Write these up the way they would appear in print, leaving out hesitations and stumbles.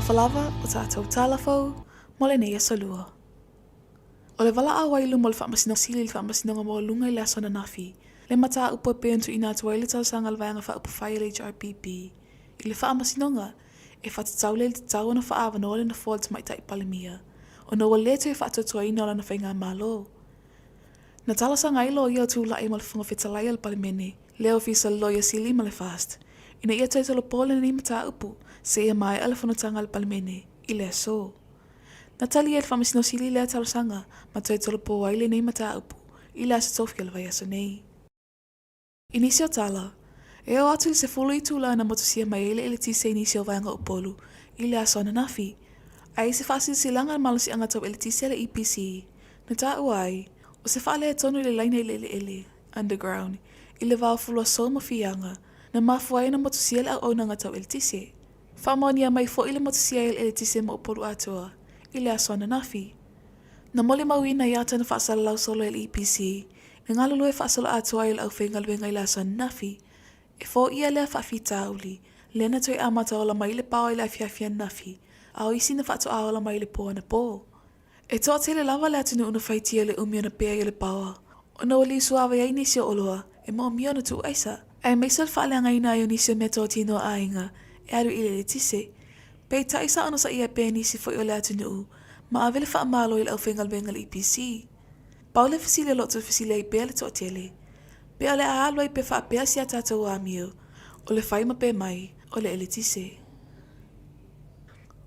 Talofa lava o tatou tala fou mo lenei aso lua. O le valaau ai i luma o le Faamasinoga Sili i le Faamasinoga Maualuga i le aso ananafi, le mataupu e pei ona tuuina atu ai le talosaga a le Vaega Faaupufai a le HRPP i le Faamasinoga e faatatau lea i le tatau ona faaavanoa le nofoa o le Tamaitai Palemia ona ua le toe faatuatuaina o lana faigamalo. Na talosaga ai loia o tulai ma le Fofoga Fetalai o le Palemene, le Ofisa o le Loia Sili ma le FAST, ina ia toe tolopo lenei mataupu seia maea le fonotaga a le Palemene i le aso. Na tali ai le Faamasino Sili lea talosaga ma toe tolopo ai lenei mataupu i le aso tofi o le vaiaso nei. I nisi o tala, e oo atu i le 10 itula na motusia mai ai le eletise i nisi o vaega o Upolu i le aso ananafi, ae i se faasilasilaga a le malosiaga tau eletise a le EPC, na taua ai, o se faaletonu i le laina i le eleele, underground, i le va o Fuluasou ma Fiaga, na mafua ai ona motusia le auaunaga tau eletise. Faamaonia mai foi le motusia ai o le eletise ma Upolu atoa i le aso ananafi. Na molimauina i ata na faasalalau solo e le EPC le galulue faasoloatoa ai o le aufaigaluega i le aso ananafi, e foia lea faafitauli lea na toe amata ola mai le paoa i le afiafi ananafi, a o isi na faatoa ola mai i le po anapo. E toatele lava le atunuu na faitia i le umi ona pea ai o le paoa, ona ua liusuavai ai nisi o oloa e moomia ona tuu aisa, aemaise o le faaleagaina ai o nisi o meatotino a aiga e alu i le eletise. Peitai sa onosaia pea nisi foi o le atunuu ma ave le faamalo i le aufaigaluega a le EPC. Pau le fesili o lo o tuufesili ai pea le toatele, pe o le a alu ai pe faapea si a tatou amio o le fai ma pe mai o le eletise.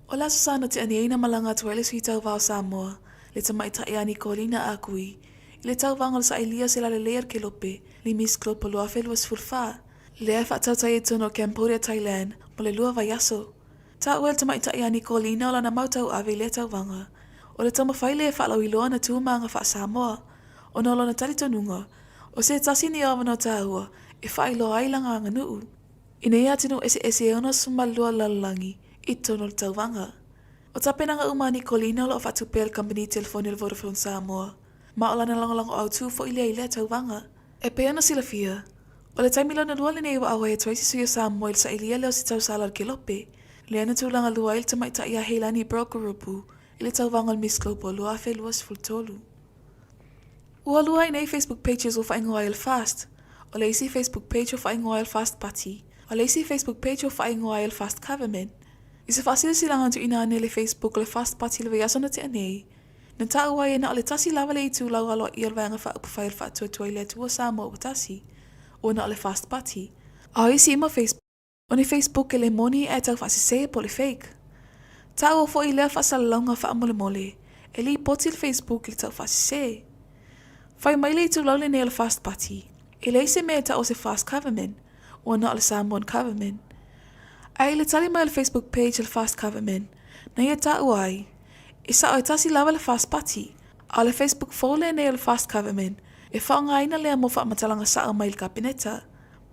O le Aso Sa na tea nei na malaga atu ai le Sui Tauva o Samoa, le tamaitai a Nikolina Ah Kui, i le tauvaga o le sailia o se lalelei a le Kelope, le Miss Global 2024, lea e faatautai ai i totonu o Cambodia, Thailand mo le lua vaiaso. Taua e le tamaitai a Nikolina o lana mau tauave i lea tauvaga, o le taumafai lea e faalauiloa ana tu ma aga faa-Samoa, ona o lona talitonuga, o se tasi nei o avanoa taua e faailoa ai lana aganuu. I nei atunuu eseese e 62 lalolagi i totonu o le tauvaga. O tapenaga uma a Nikolina o lo o faatupe e le kamupani telefoni o le Vodafone Samoa, ma o lana lagolago autu foi lea i lea tauvaga. E pei ona silafia, o le taimi lona lua lenei ua auai atu ai se sui o Samoa i le sailia lea o se tausala o le Kelope, lea na tulaga lua ai le tamaitai ia Heilani Pearl Kurupu i le tauvaga o le Miss Global 2023. Ua lua ai nei Facebook pages ua faaigoa ai o le Fast. O le isi Facebook page ua faaigoa ai o le Fast Party. O le isi Facebook page ua faaigoa ai o le Fast Government. I se faasilasilaga na tuuina ane i le Facebook o le Fast Party i le vaiaso na tea nei, na taua ai e na o le tasi lava le itulau aloaia o le Vaega Faaupufai o le Faatuatua i le Atua Samoa ua tasi, ua na o le Fast Party. A o isi uma Facebook. O ni Facebook e le moni ae tau faasese po o le fake. Taua foi lea faasalalauga faamolemole e lipoti le Facebook i le tau faasese. Fai mai le itulau lenei o le Fast Party, e leai se mea e tau o se Fast Government, ua na o le Samoan Government. Ae i le tali mai o le Facebook page a le Fast Government, na ia taua ai, e sao e tasi lava le Fast Party, a o le Facebook fou lenei o le Fast Government, e faaaogaina lea mo faamatalaga sao mai le Kapeneta.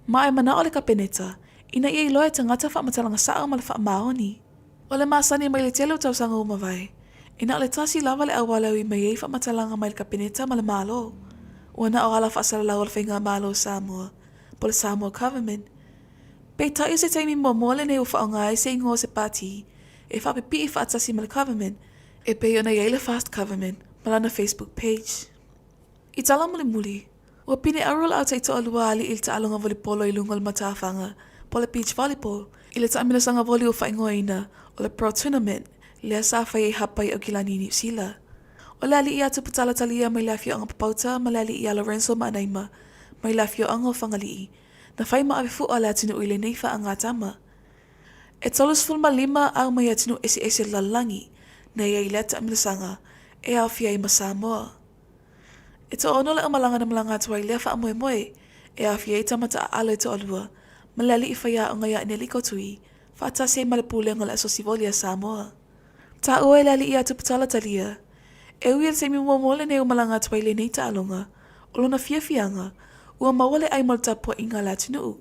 Ma e manao le Kapeneta ina ia iloa e tagata faamatalaga sao ma le faamaoni. O le masani mai le tele o tausaga ua mavae, e na o le tasi lava le auala e ui mai ai faamatalaga mai le Kapeneta ma le Malo, ua na o ala faasalalau o le Faigamalo o Samoa, po o le Samoa Government. Peitai o se taimi muamua lenei ua faaaoga ai se igoa o se pati e faapipii faatasi ma le Government, e pei ona i ai le Fast Government ma lana Facebook page. I tala mulimuli, ua pine auro le au taitoalua a alii i le taaloga volipolo i luga o le matafaga, po o le beach volleyball, i le taamilosaga voli ua faaigoaina o le Pro Tournament, lea sa fai ai hapa i Aukilani i Niu Sila. O le alii ia Tuputala Talia mai le afioaga Papauta ma le alii ia Lorenzo Maanaima mai le afioaga o Fagalii, na fai ma ave fua le atunuu i lenei faagatama. E 35 au mai atunuu eseese o le lalolagi na i ai i lea taamilosaga e aofia ai ma Samoa. E toaono le aumalaga na malaga atu ai lea faamoemoe e aofia ai tama taaalo e toalua ma le alii faiaoga ia Eneliko Tui faatasi ai ma le Pulega o le Asosi Voli a Samoa. Taua e le alii ia Tuputala Talia, e ui i le taimi muamua lenei ua malaga atu ai lenei taaloga, o lona fiafiaga, ua maua le ai mo le tapuaiga a le atunuu.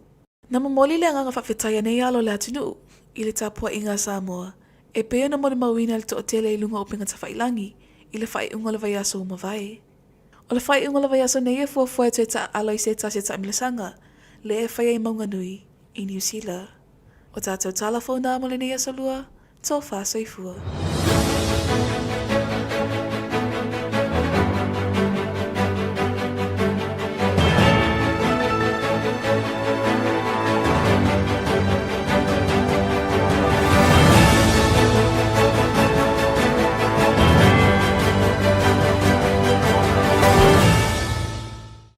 Na momoli le agaga faafetai a nei alo o le atunuu i le tapuaiga a Samoa e pei ona molimauina le toatele i luga o upega tafailangi i le faaiuga o le vaiaso ua mavae. O le faaiuga o le vaiaso nei e fuafua e toe taaalo i se tasi o taamilosaga lea e fai ai Mauganui i Niu Sila. O tatou tala fou na mo lenei aso lua. Tofa Soifua.